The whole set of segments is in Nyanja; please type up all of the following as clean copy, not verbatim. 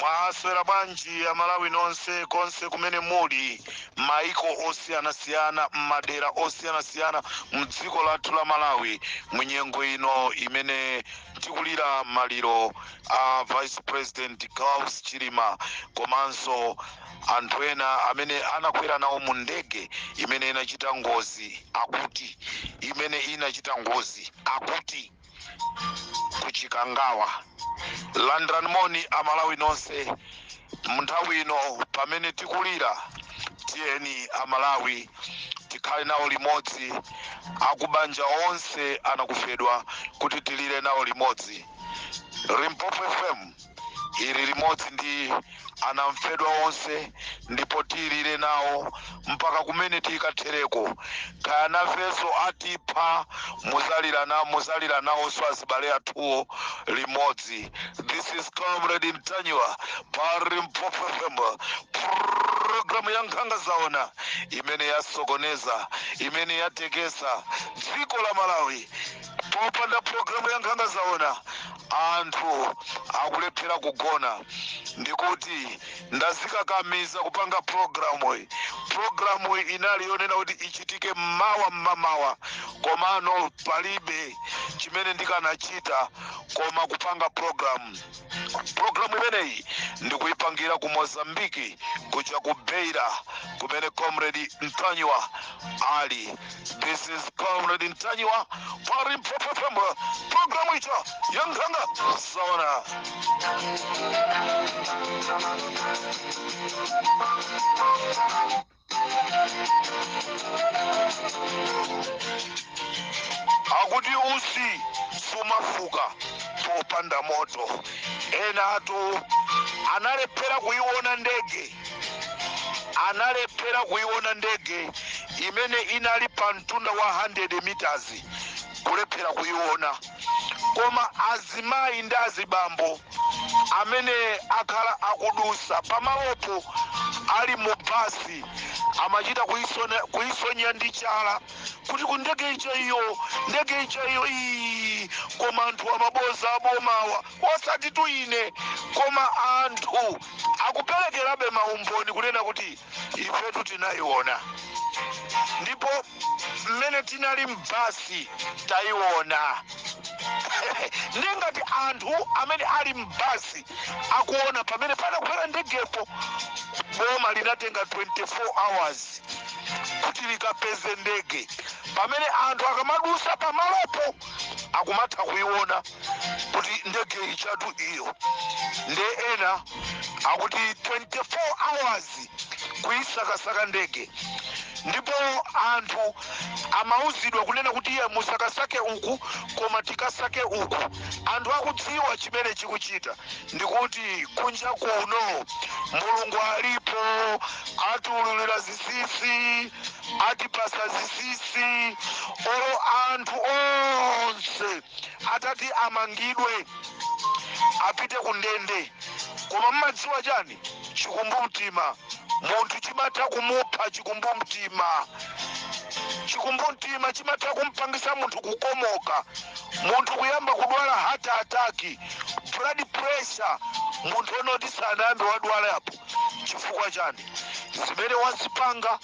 Mwaswera bwanji Amalawi nonse konse kumene muli, maiko osiyanasiyana, m'madera osiyanasiyana mdziko lathu la Malawi, munyengo ino imene tikulira maliro a Vice President Klaus Chilima komanso anthu ena amene anakwera nawo mu ndege imene inachita ngozi, akuti imene inachita ngozi akuti kuchikangawa. Landirani moni Amalawi nonse munthawi ino pamene tikulira. Tiyeni Amalawi tikhale nawo limodzi akubanja onse anakufedwa kuti tilire nawo limodzi. Limpopo FM ili limodzi ndi anamfedwa onse ndipo tilire nawo mpaka kumene tikathereko. Kaya nafenso atipha, muzalira na muzalira nawonso azibale athuwo limodzi. This is Comrade Ntanyiwa pa Limpopo FM, programu ya Nkhanga Zaona imene yasokoneza, imene yatekesa dziko la Malawi. Popanda programu ya Nkhanga Zaona anthu akulephera kugona. Ndikuti ndazikakamiza kupanga programu iyi. Programu iyi inali yonena kuti ichitike mmawa mmamawa, komano palibe chimene ndikanachita koma kupanga programu. Programu imeneyi ndikuyipangira ku Mozambiki, kuja ku Beira kumene Comrade Ntanyiwa ali. This is Comrade Ntanyiwa pa Limpopo FM, programu ija ya Nkhanga Zaona. Akuti usi sumafuka popanda moto. Ena atu analephera kuiona ndege, analephera kuiona ndege imene inali pa mtunda wa 100 meters, kulephera kuiona. Koma azimayi ndi azibambo amene akhala akudusa pamalopo ali mu basi amachita kuisonya ndi chala kuti ku ndege ija iyo, ndege ija iyo iyi. Koma anthu amaboza abomawa, osati tu ine, koma anthu akuperekerabe maumboni kunena kuti ifetu tinayiona ndipo mmene tinali m'basi tayiona. Ndingati anthu amene ali m'basi akuona pamene panakwera ndegepo, boma linatenga 24 hours kuti likapeze ndege pamene anthu akamadusa pamalopo akumatha kuiona kuti ndege ijatu iyo. Nde ena akuti 24 hours kuyisakasaka ndege, ndipo anthu amauzidwa kunena kuti iye musakasake uku koma tikasake uku. Anthu akudziwa chimene chikuchita. Ndikuti kunja kuno Mulungu alipo, atiululira zisisi, atipasa zisisi. Olo anthu onse atati amangidwe apite ku ndende, koma mmadziwa chani? Chikumbumtima munthu chimatha kumupha. Chikumbumtima, chikumbumtima chimatha kumpangisa munthu kukomoka, munthu kuyamba kudwala heart attack, blood pressure, munthu onoti sanayambe wadwalapo. Chifukwa chani? Zimene wazipanga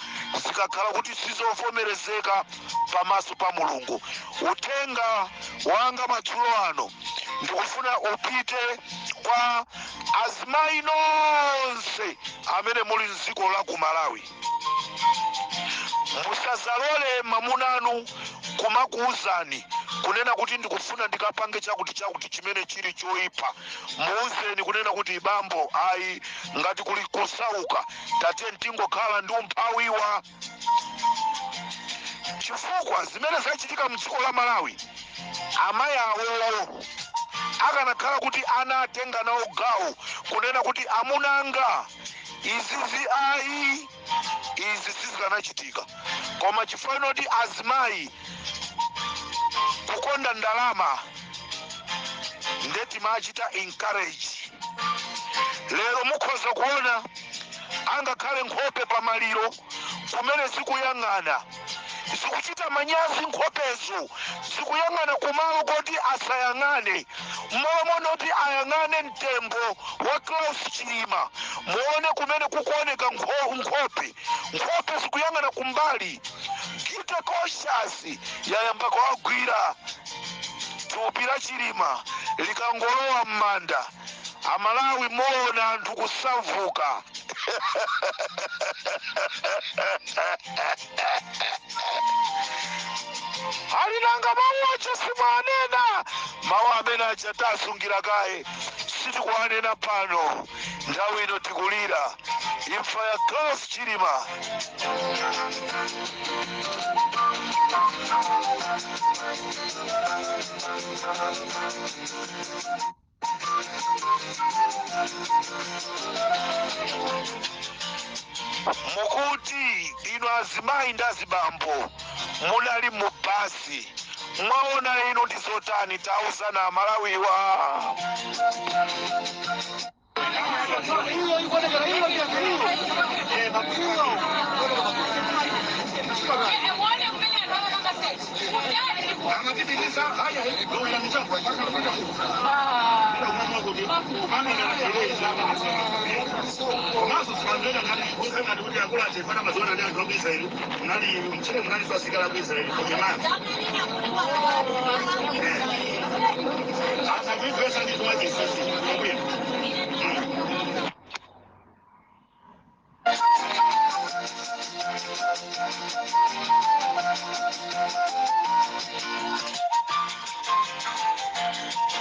zikakhala kuti sizovomerezeka pamaso pa Mulungu. Uthenga wanga madzulo ano ndikufuna upite kwa azimayi nonse amene muli mdziko la ku Malawi. Musazalole mamunanu kumakuuzani kunena kuti ndikufuna ndikapange chakuti chakuti chimene chili choyipa. Muuzeni kunena kuti bambo ayi, ngati kuli kusauka tate tingokhala ndi umphawiwa. Chifukwa zimene zachitika mdziko la Malawi, amayi awowo akanakhala kuti anatenga nawo gawo kunena kuti amunanga izizi ayi, izi sizikanachitika. Koma chifukwa inoti azimayi kukonda ndalama, nde timachita encourage. Lero mukhoza kuona angakhale nkhope pamaliro kumene zikuyang'ana, zikuchita manyazi. Nkhopezo zikuyang'ana kumalo koti asayang'ane. Mmalo monoti ayang'ane mtembo wa Klaus Chilima, muone kumene kukuoneka nkhope. Nkhope zikuyang'ana kumbali. Guilty conscience yayamba kuwagwira. Thupi la Chilima likangolowa m'manda, Amalawi, muona anthu kusavuka. Alinanga mawu aja simwanena, mawu amene aja tasungira kaye, sitikuwanena pano. Nthawi ino tikulira imfa ya Klaus Chilima. Mukuti inu azimayi ndi azibambo munali mu basi, mwaona inu ndi zotani? Tauzana Amalawiwa.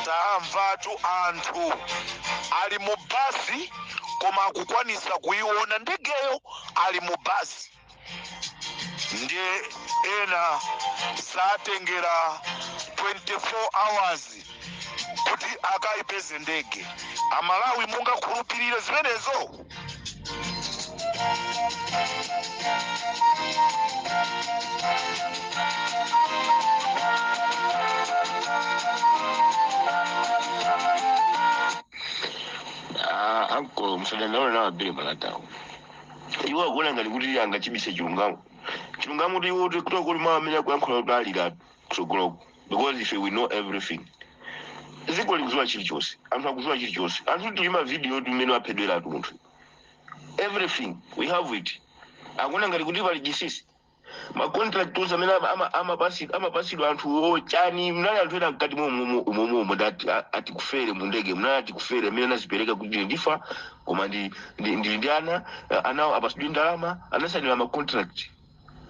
Tamvatu, anthu ali mu basi koma akukwanisa kuiona ndegeyo ali mu basi. Ndiye ena zatengera 24 hours kuti akayipeze ndege. Amalawi, mungakhulupirire zimenezo? Ah, uncle, musadandaule nawo abiri malatawo. Iwo akuona ngati kuti angachibise chilungamo. Chilungamo kuti iwo kuti kuli mawu amene akuyankhula kuti alira kutsogoloko, because ife we know everything. Dziko likudziwa chilichonse, anthu akudziwa chilichonse. Anthu tili ma video timene aphedweratu munthu, everything we have it. Akuona ngati kuti pali chinsinsi? Ma contract onse amene amapasidwa anthu ochani, mnali anthu ena mkati momwe ndati atikufere mu ndege, mnali atikufere amene anazipereka kuti ine ndifa koma ndili ndi ana, anawo apasidwe ndalama, anasainira ma contract.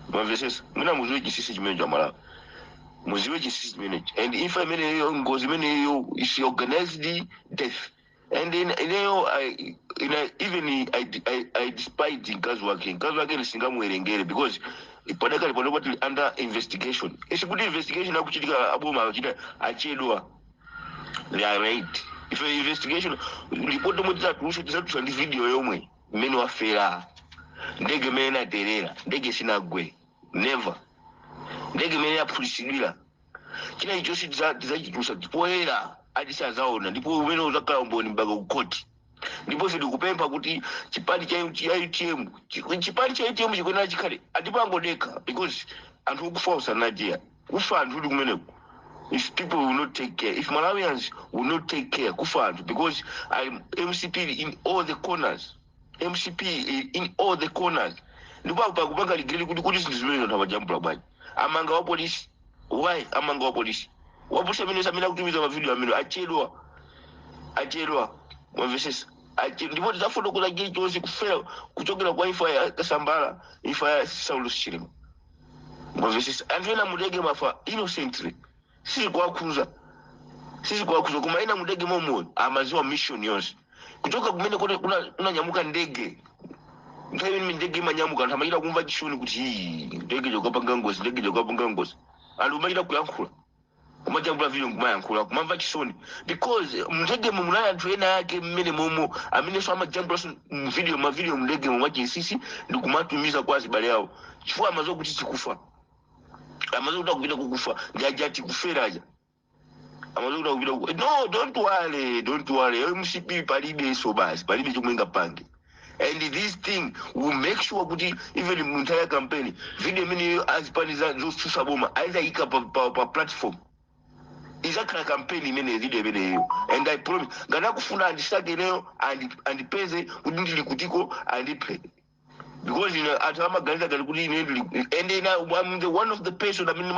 Mwamvesesa? Mwina muziwe chinsinsi chimene cha Malawi, muziwe chinsinsi chimenechi. And imfa imeneyo, ngozi imeneyo is organized death. And ineyo even I despite mkazi wake. Mkazi wake ndisingamuwerengere because padakali pano tili under investigation. Isikuti investigation akuchitika, aboma akuchita, achedwa. They are right. If investigation report omwe tidzatulutsa, tidzatulutsa ndi video yomwe mmene wafera, ndege imene inaterera. Ndege sinagwe, never. Ndege imene yaphulitsidwira, china chonse tidzachitulutsa poyera, ati azaona, ndipo umene uzakhala umboni mpaka ku court. Ndipo ife tikupempha kuti chipani cha UTM, chipani cha UTM chikuyenera chikhale ndipo angodekha, because anthu okufa usanajiya kufa anthu uli kumeneko. If people will not take care, if Malawians will not take care, kufa anthu, because I'm MCP in all the corners, MCP in all the corners. Ndipo apo pakupanga ligiri kuti zinthu zimene anthu amajambula bwanji? Amanga wa polisi, why amanga wa polisi? Wa polisi amene akutumiza mavideo amene achedwa, achedwa. Mwamvesesa? Ndipo tidzafotokoza chilichonse kufera kuchokera kwa imfa ya Kasambala, imfa ya Saulus Chilima. Mwamvesesa? Anthu ena mudege mafa innocently, sizikuwakhuza, sizikuwakhuza, koma ena mudege momwe amaziwa mission yonse kuchoka kumene kunanyamuka ndege. Nthawi imene ndege imanyamuka, anthu amachita kumva chisoni kuti, "Ii, ndege chokapanga ngozi, ndege chokapanga ngozi." Anthu umachita kuyankhula, kumajambula video, nkumayankhula, kumamva chisoni, because mndegemo munali anthu ena ake mmene momo amenenso amajambulanso mvideo, mavideo mndegemo mwachinsinsi ndikumatumiza kwa azibale awo, chifukwa amaziwa kuti tikufa, amaziwa kuti akupita kukufa. Ndi aja tikufera aja, amaziwa kuti akupita kukufa. No, don't worry, don't worry. MCP palibe, so basi palibe chomwe ingapange. And this thing will make sure kuti even mu nthawi ya campaign, video imeneyo azipani zotsutsa boma azayika pa platform, izakhala campaign imene video imeneyo. And I promise, ngati akufuna andisake ineyo, andipeze kuti ndili kutiko, andiphe, because anthu amaganiza ngati kuti ine ndili, and I'm the one of the person amene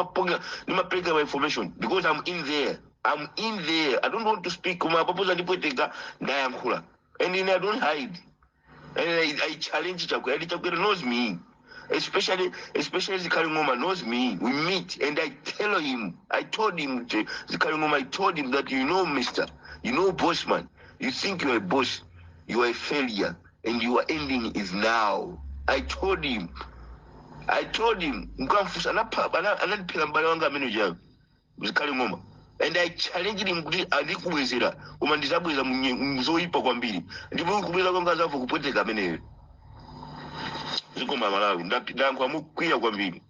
nimapereka my information, because I'm in there, I'm in there. I don't want to speak, koma apapoza ndipweteka, ndayankhula. And I don't hide, and I challenge Chakwera, and Chakwera knows me, especially Zikhale Ngoma knows me. We meet and I tell him, I told him, Zikhale Ngoma, I told him that, "You know, mister, you know, bossman, you think you're a boss, you are a failure, and your ending is now." I told him, I told him. Nkamfusa, anandiphera mbale wanga amene ujayo Zikhale Ngoma, and I challenged him kuti andikubwezera, koma ndizabweza muzoyipa kwambiri, ndipo kubweza kwanga azamva kupweteka ameneyo. Zikoma Malawi, ndayankhula mukwiya kwambiri.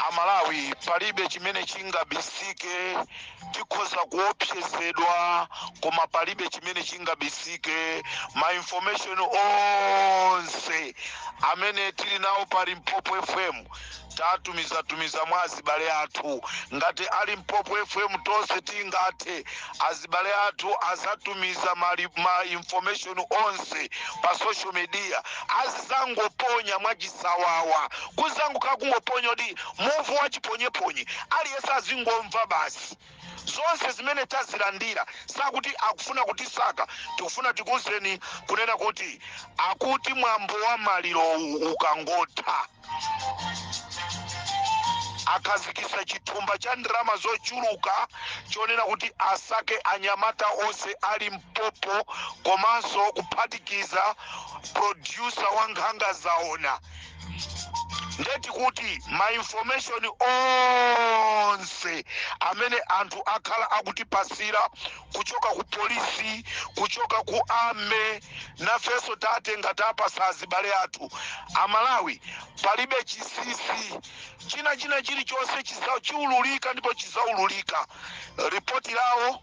Amalawi, palibe chimene chingabisike. Tikhoza kuopsezedwa, koma palibe chimene chingabisike. Ma information onse amene tili nawo pa Limpopo FM tatumiza mwa azibale athu. Ngati ali Limpopo FM tonse tingathe, azibale athu azatumiza ma information onse pa social media, azizangoponya mwachisawawa, kuzangokhala kungoponya kuti muvu wachiponyeponye, aliyense azingomva basi zonse zimene tazilandira. Sakuti akufuna kutisaka. Tikufuna tikuwuzeni kunena kuti akuti mwambo wa maliro ukangotha, akhazikisa chithumba cha ndalama zochuluka chonena kuti asake anyamata onse ali Mpopo, komanso kuphatikiza producer wa Nkhanga Zaona. Ndeti kuti ma information onse amene anthu akhala akutipasira kuchoka ku polisi, kuchoka ku army, nafenso tatenga, tapasa azibale athu. Amalawi, palibe chinsinsi china chilichonse chiululika, ndipo chizaululika. Ripoti lawo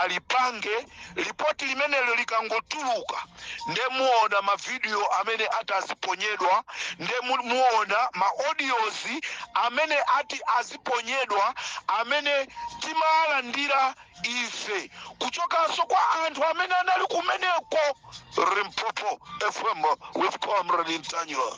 alipange, ripoti limenelo likangotuluka, nde muona mavidiyo amene ati aziponyedwa, nde muona ma audios amene ati aziponyedwa, amene timalandira ife kuchokanso kwa anthu amene anali kumeneko. Limpopo FM with Comrade Ntanyiwa.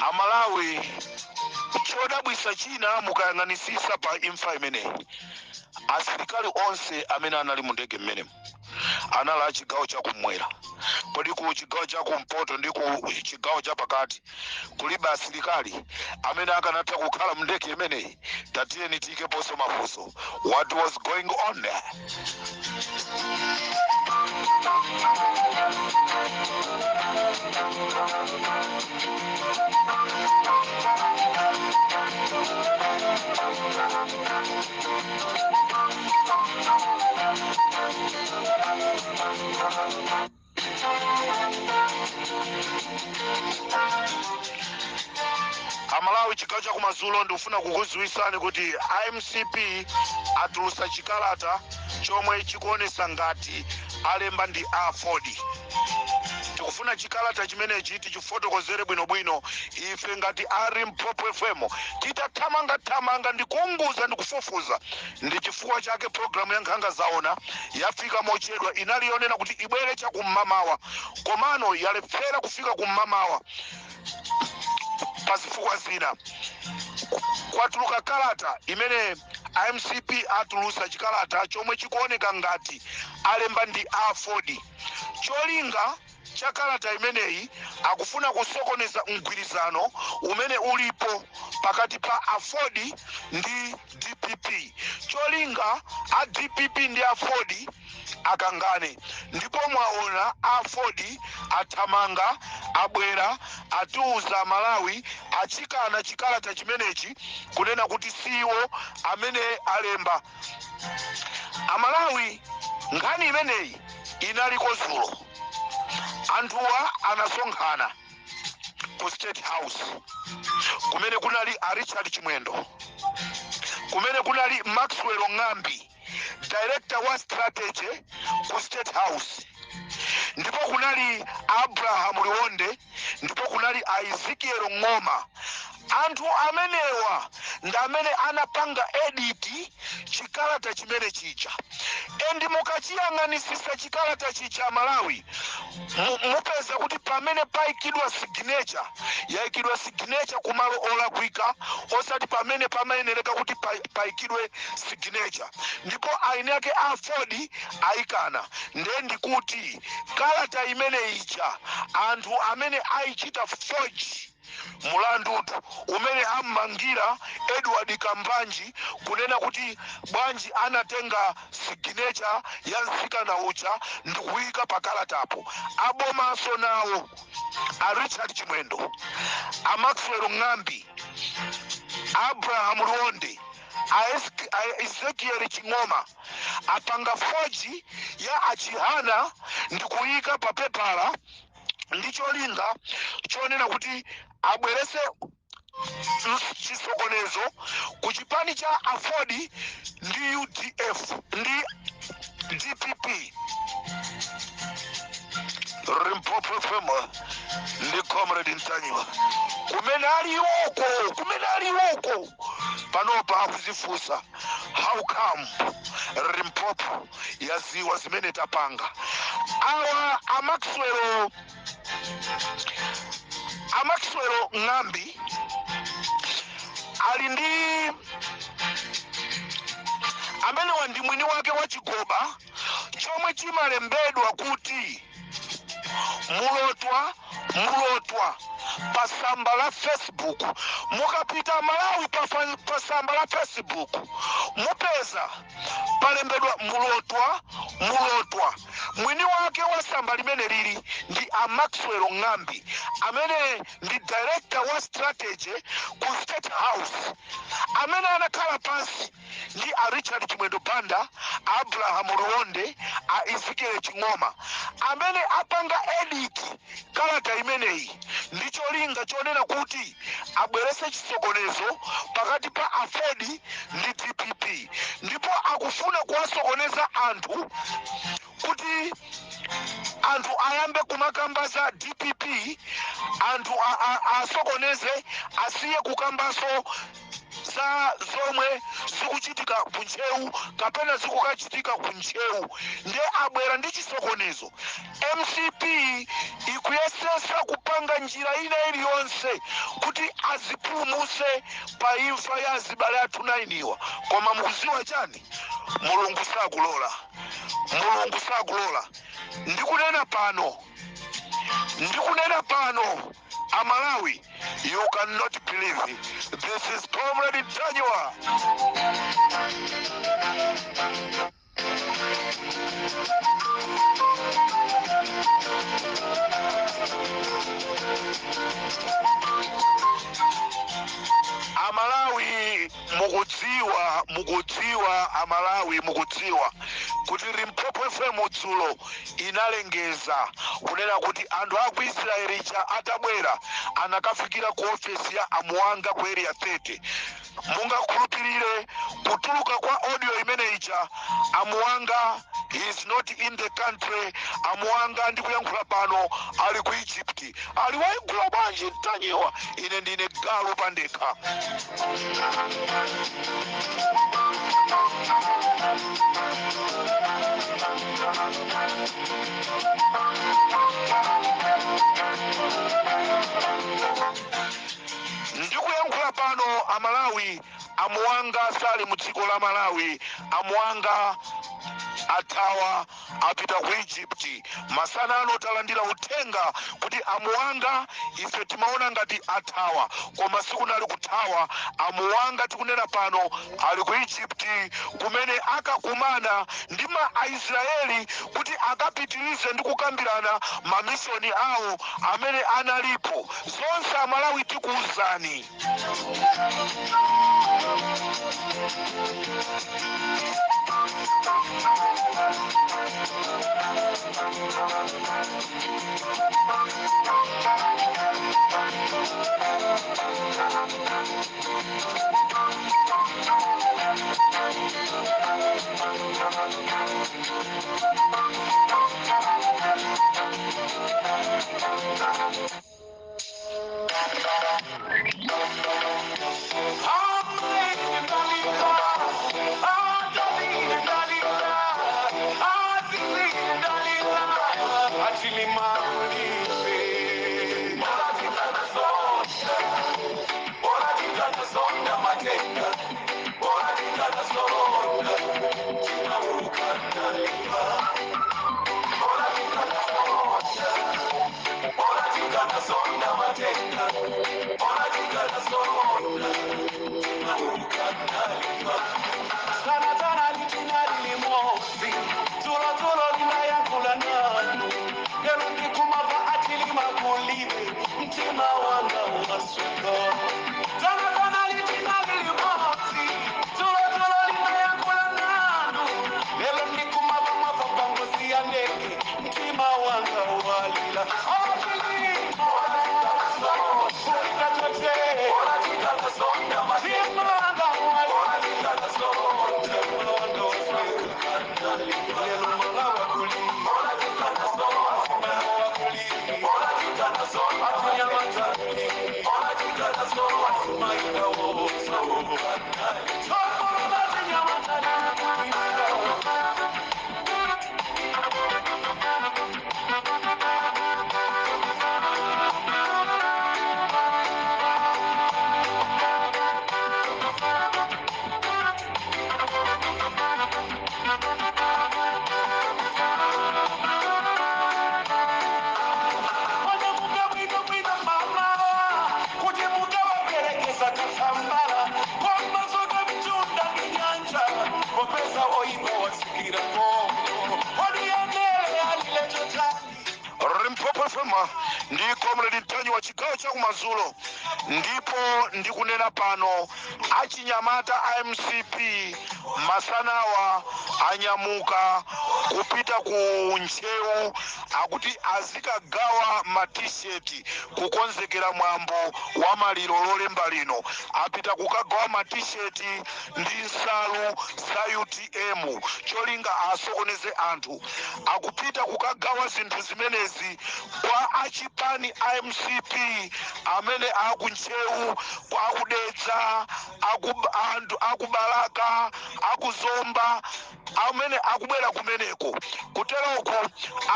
Amalawi, chodabwisa china, mukayang'anisisa pa imfa imeneyi, asilikali onse amene anali mu ndege mmenemu anali a chigawo chakumwera. Kodi ku chigawo chakumpoto ndi ku chigawo chapakati kulibe asilikali amene akanatha kukhala mu ndege imeneyi? Tatiyeni tiyikeponso mafunso. What was going on there? Amalawi, chigawo chakumadzulo, ndikufuna kukudziwitsani kuti IMCP atulutsa chikalata chomwe chikuonesa ngati alemba ndi AFORD. Tikufuna chikalata chimenechi tichifotokozere bwinobwino. Ife ngati a Limpopo FM titathamangathamanga ndikuunguza ndikufufuza, ndi chifukwa chake programu ya Nkhanga Zaona yafika mochedwa. Inali yonena kuti ibwere chakum'mamawa, komano yalephera kufika kum'mamawa pa zifukwa zina. Kwatuluka kalata imene MCP atulusa, chikalata chomwe chikuoneka ngati alemba ndi AFORD. Cholinga cha kalata imeneyi, akufuna kusokoneza mgwirizano umene ulipo pakati pa AFORD ndi DPP. Cholinga a DPP ndi AFORD akangane. Ndipo mwaona AFORD athamanga, abwera, atiuza Malawi, achikana chikalata chimenechi kunena kuti siwo amene alemba. Amalawi, nkhani imeneyi inaliko zulo. Anthuwa anasonkhana ku State House, kumene kunali a Richard Chimwendo, kumene kunali Maxwell Ng'ambi, director wa strategy ku State House, ndipo kunali Abraham Liwonde, ndipo kunali a Ezekiel Ng'oma. Anthu amenewa ndi amene anapanga edit chikalata chimene chija. And mukachiyang'anisisa chikalata chicha, Malawi, mupeza kuti pamene payikidwa signature, yayikidwa signature kumalo olakwika, osati pamene pamayenereka kuti payikidwe signature. Ndipo aini ake AFORD ayikana. Nde ndikuti kalata imene ija, anthu amene ayichita forge, mulandutu umene ammangira Edward Kambanji kunena kuti bwanji anatenga signature ya mtsikana uja ndikuyika pakalatapo, abomanso nawo a Richard Chimwendo, a Maxwell Ng'ambi, Abraham Liwonde, a Ezekiel Ching'oma apanga forge ya achihana ndikuyika pa pepala ndi cholinga chonena kuti abwerese chisokonezo ku chipani cha AFORD ndi UDF ndi DPP. Limpopo FM ndi Comrade Ntanyiwa. Kumene aliwoko, kumene aliwoko panopa akuzifunsa, "How come Limpopo yaziwa zimene tapanga?" Awa a Maxwell Ng'ambi ali ndi amenewa ndi mwini wake wa chigoba chomwe chimalembedwa kuti "Mulotwa Mulotwa" pa tsamba la Facebook. Mukapita Malawi pa tsamba la Facebook, mupeza palembedwa "Mulotwa Mulotwa". Mwini wake wa tsamba limene lili ndi a Maxwell Ng'ambi, amene ndi director wa strategy ku State House, amene anakhala pansi ndi a Richard Chimwendo Banda, Abraham Liwonde, a Ezekiel Ching'oma, amene apanga edit kalata imeneyi ndi cholinga chonena kuti abwerese chisokonezo pakati pa AFORD ndi DPP. Ndipo akufuna kuwasokoneza anthu kuti anthu ayambe kumakamba za DPP, anthu asokoneze, asiye kukambanso za zomwe zikuchitika ku Ntcheu kapena zikukachitika ku Ntcheu. Ndiye abwera ndi chisokonezo. MCP ikuyesesa kupanga njira ina iliyonse kuti azipulumuse pa imfa ya azibale athu 9 iwa. Koma mukuziwa chani? Mulungu sakulola, Mulungu sakulola. Ndikunena pano, ndikunena pano, Amalawi, you cannot believe. This is Comrade Ntanyiwa. Amalawi, mukudziwa, mukudziwa, Amalawi, mukudziwa kuti Limpopo FM dzulo inalengeza kunena kuti anthu aku Israeli cha atabwera anakafikira ku ofesi ya Amuwanga ku Area 30. Mungakhulupirire kutuluka kwa audio imene ija, amuwanga he is not in the country. Amuwanga, ndikuyankhula pano, ali ku Egypt. Ali wayigula bwanji Mtanyiwa? Ine ndine galu pandekha. Ndikuyankhula pano, Amalawi, amuwanga sali mu dziko la Malawi. Amuwanga athawa, apita ku Egypt. Masana ano talandira uthenga kuti amuwanga, ife timaona ngati athawa, koma sikunali kuthawa. Amuwanga, tikunena pano, ali ku Egypt, kumene akakumana ndi ma Aisraeli kuti akapitirize ndi kukambirana ma mission awo amene analipo. Zonse, Amalawi, tikuwuzani. Sana litinali limozi tulo tulo linayankula nanu lero ndikumava atilima kulibe mtima wanga wasuka. Tana tana litinali limozi tulo tulo linayankula nanu lero ndikumava mwava pangozi ya ndege mtima wanga walila atilima kulikachote mtima wanga walila. Lelo malawa kuli malawa kuli atunyamata maika woso tokoro batinyamata. Ona muga bwino bwino mama kuti mugawaperekesa kasambala kwamazoka mtunda ndi nyanja popeza oipa watsikira kongo odiyandele alilechotani. Limpopo FM ndi Comrade Mtanyiwa, chigawo cha kumadzulo. Ndipo ndikunena pano, achinyamata a MCP masanawa anyamuka kupita ku Ntcheu, akuti azikagawa matisheti kukonzekera mwambo wa maliro Lolemba lino. Apita kukagawa matisheti ndi nsalu za UTM, cholinga asokoneze anthu. Akupita kukagawa zinthu zimenezi kwa achipani a MCP amene akuntcheu, akudedza, anthu akubalaka, akuzomba, amene akubwera kumeneko. Kuteroko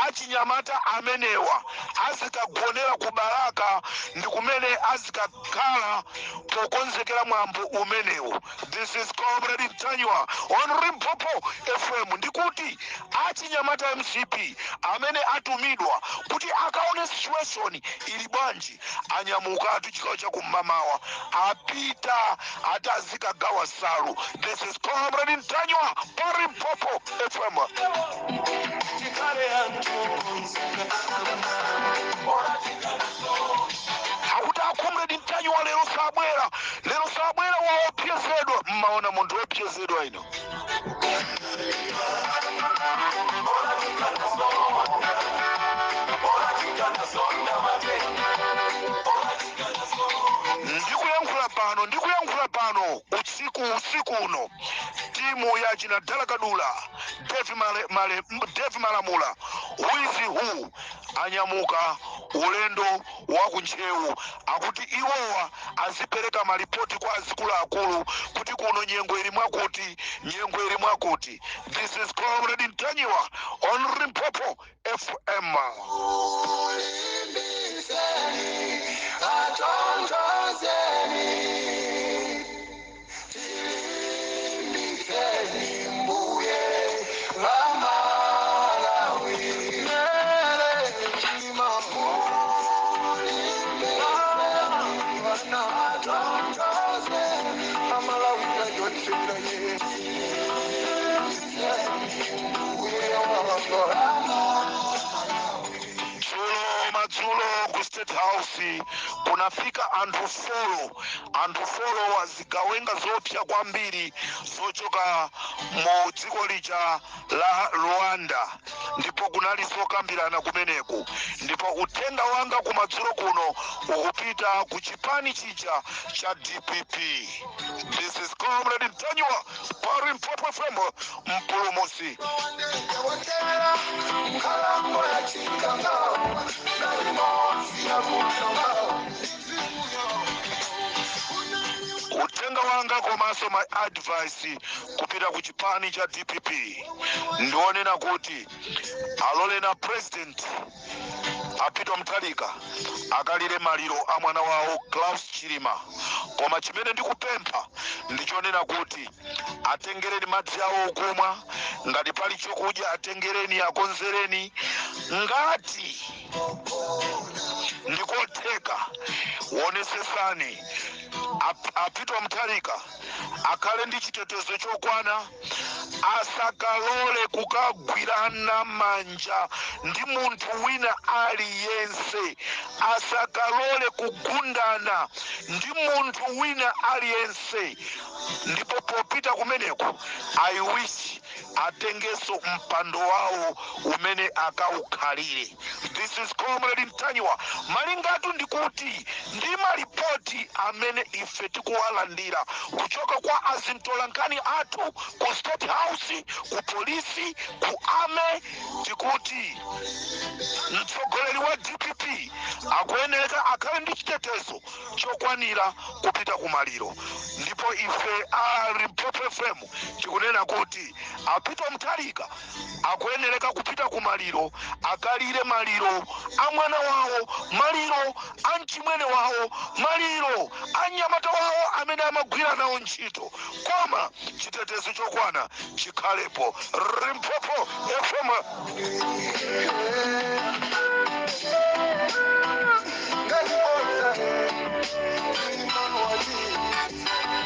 achinyamata amenewa azikagonera ku Balaka ndi kumene azikakhala pokonzekera mwambo umenewu. This is Comrade Mtanyiwa on Limpopo FM. Ndikuti achinyamata MCP amene atumidwa kuti akaone situation ili bwanji anyamukatu chigawo chakum'mamawa, apita ati azikagawa nsalu. This is Comrade Mtanyiwa pa Limpopo FM. Tikale anthu konzeka. Akuti a Comrade Mtanyiwa lero sabwera, lero sabwera, waopsezedwa. Mmaona munthu wopsezedwa ino? Ndikuyankhula pano, ndikuyankhula pano. pano usiku, usiku uno, timu ya chinadala Kadula, Devi Male, Male, Devi Malamula wizi hu anyamuka ulendo wa kuntchewu. Akuti iwowa azipereka malipoti kwa azikuluakulu kuti kuno nyengo ili mwakuti, nyengo ili mwakuti. This is Comrade Ntanyiwa on Limpopo FM. Ulimbiseni, atontozeni, tilimbiseni mbuye vamalawi. Mere chima ulimbiseni, vana atontozeni, amalawi najotsira ye. Mbuye wanga. Dzulo madzulo ku State House kunafika anthu 4, anthu 4 wazigawenga zopsa kwambiri zochoka mu dziko lija la Rwanda, ndipo kunali zokambirana kumeneku. Ndipo uthenga wanga kumadzulo kuno ukupita ku chipani chija cha DPP. This is Comrade Ntanyiwa pa Limpopo FM, mpulumusi. Wotera nkalango ya Chikangawa nalimotsi ya Kukangawa. Uthenga wanga komanso my advice kupita ku chipani cha DPP ndionena kuti alolena President a Peter Mutharika akalire maliro a mwana wawo Klaus Chilima, koma chimene ndikupempha ndichonena kuti atengereni madzi awo okumwa, ngati pali chokudya atengereni, akonzereni. Ngati ndikotheka, wonesesani a Peter Mutharika akhale ndi chitetezo chokwana, asakalole kukagwirana manja ndi munthu wina aliyense, asakalole kugundana ndi munthu wina aliyense. Ndipo popita kumeneko, I wish atengeso mpando wawo umene akaukhalire. This is Comrade Ntanyiwa. Malingatu ndikuti ndi malipoti amene ife tikuwalandira kuchoka kwa azintolankhani athu ku State House, ku polisi, ku army, tikuti mtsogoleri wa DPP akuyeneka akhale ndi chitetezo chokwanira kupita kumaliro. Ndipo ife a Limpopo FM tikunena kuti a Peter Mutharika akuyenereka kupita kumaliro, akalire maliro a mwana wawo, maliro a mchimwene wawo, maliro a mnyamata wawo amene amagwira nawo ntchito, koma chitetezo chokwana chikhalepo. Limpopo FM. Ngalibonza imani.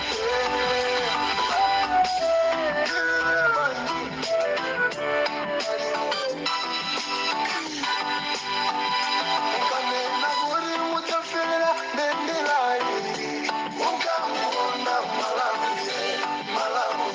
Ukanena kuri utafera bendelai, ukamuona Malawi, Malawi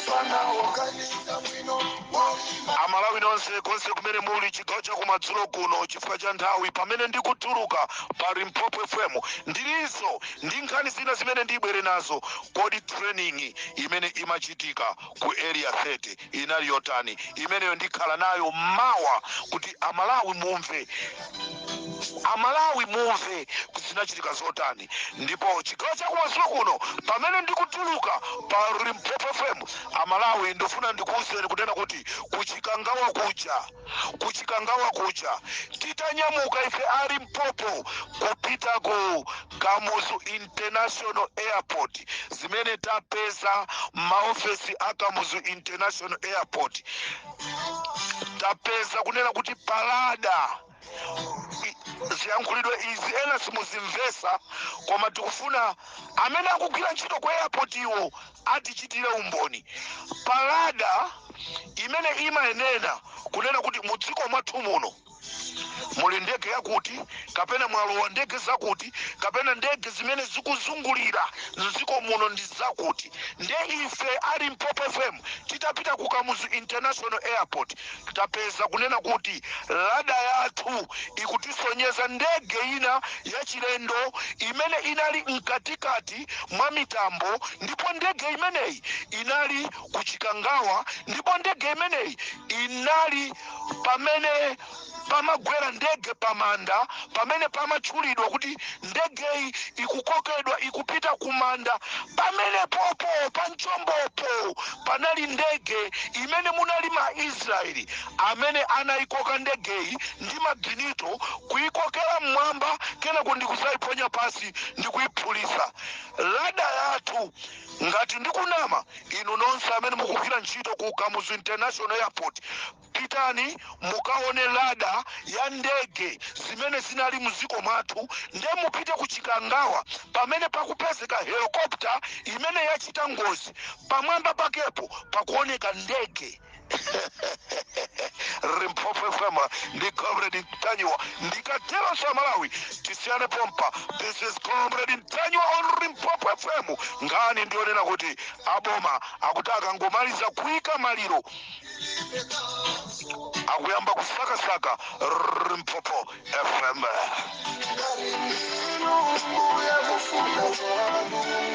fana ukanisa bwino woima. Amalawi nonse konse kumene muli, chigawo chakumadzulo kuno, chifukwa cha nthawi, pamene ndikutuluka pa Limpopo FM, ndilinso ndi nkhani zina zimene ndibwere nazo. Kodi training imene imachitika ku Area 30 inali yotani? Imeneyo ndikhala nayo mawa kuti Amalawi mumve, Amalawi mumve zinachitika zotani. Ndipo chigawo chakumadzulo kuno, pamene ndikutuluka pa Limpopo FM, Amalawi, ndifuna ndikuwuzeni kunena kuti kuchikangawa kuja, kuchikangawa kuja, titanyamuka ife a Limpopo kupita ku Kamuzu International Airport, zimene tapeza maofesi a Kamuzu International Airport, tapeza kunena kuti palada ziyankhulidwe izi ena simuzimvesa, koma tikufuna amene akugwira ntchito ku airport iwo atichitire umboni. Palada imene imayenera kunena kuti mu dziko mwathu muno Muli ndege yakuti, kapena mwalowa ndege zakuti, kapena ndege zimene zikuzungulira mdziko muno ndi zakuti? Nde ife a Limpopo FM titapita ku Kamuzu International Airport, tapeza kunena kuti radar yathu ikutisonyeza ndege ina yachilendo imene inali mkatikati mwa mitambo, ndipo ndege imeneyi inali ku Chikangawa, ndipo ndege imeneyi inali pamene pamagwera ndege pamanda, pamene pamatchulidwa kuti ndegeyi ikukokedwa ikupita kumanda. Pamene popo pamchombopo panali ndege imene munali ma Israeli amene anayikoka ndegeyi ndi maginito kuyikokera mmwamba, kenako ndikuzayiponya pasi ndikuyiphulisa. Radar yathu, ngati ndikunama, inu nonse amene mukugwira ntchito ku Kamuzu International Airport, pitani mukaone radar ya ndege zimene zinali mdziko mwathu. Nde mupite ku Chikangawa pamene pakupezeka helicopter imene yachita ngozi, pamwamba pakepo pakuoneka ndege. Limpopo FM ndi Comrade Ntanyiwa. Ndikatero sa Malawi, tisiyane pompa. This is Comrade Ntanyiwa on Limpopo FM. Nkhani ndionena kuti aboma akuti akangomaliza kuyika maliro, akuyamba kusakasaka Limpopo FM. Ngati ndinu mbuya, kufuna kwanu.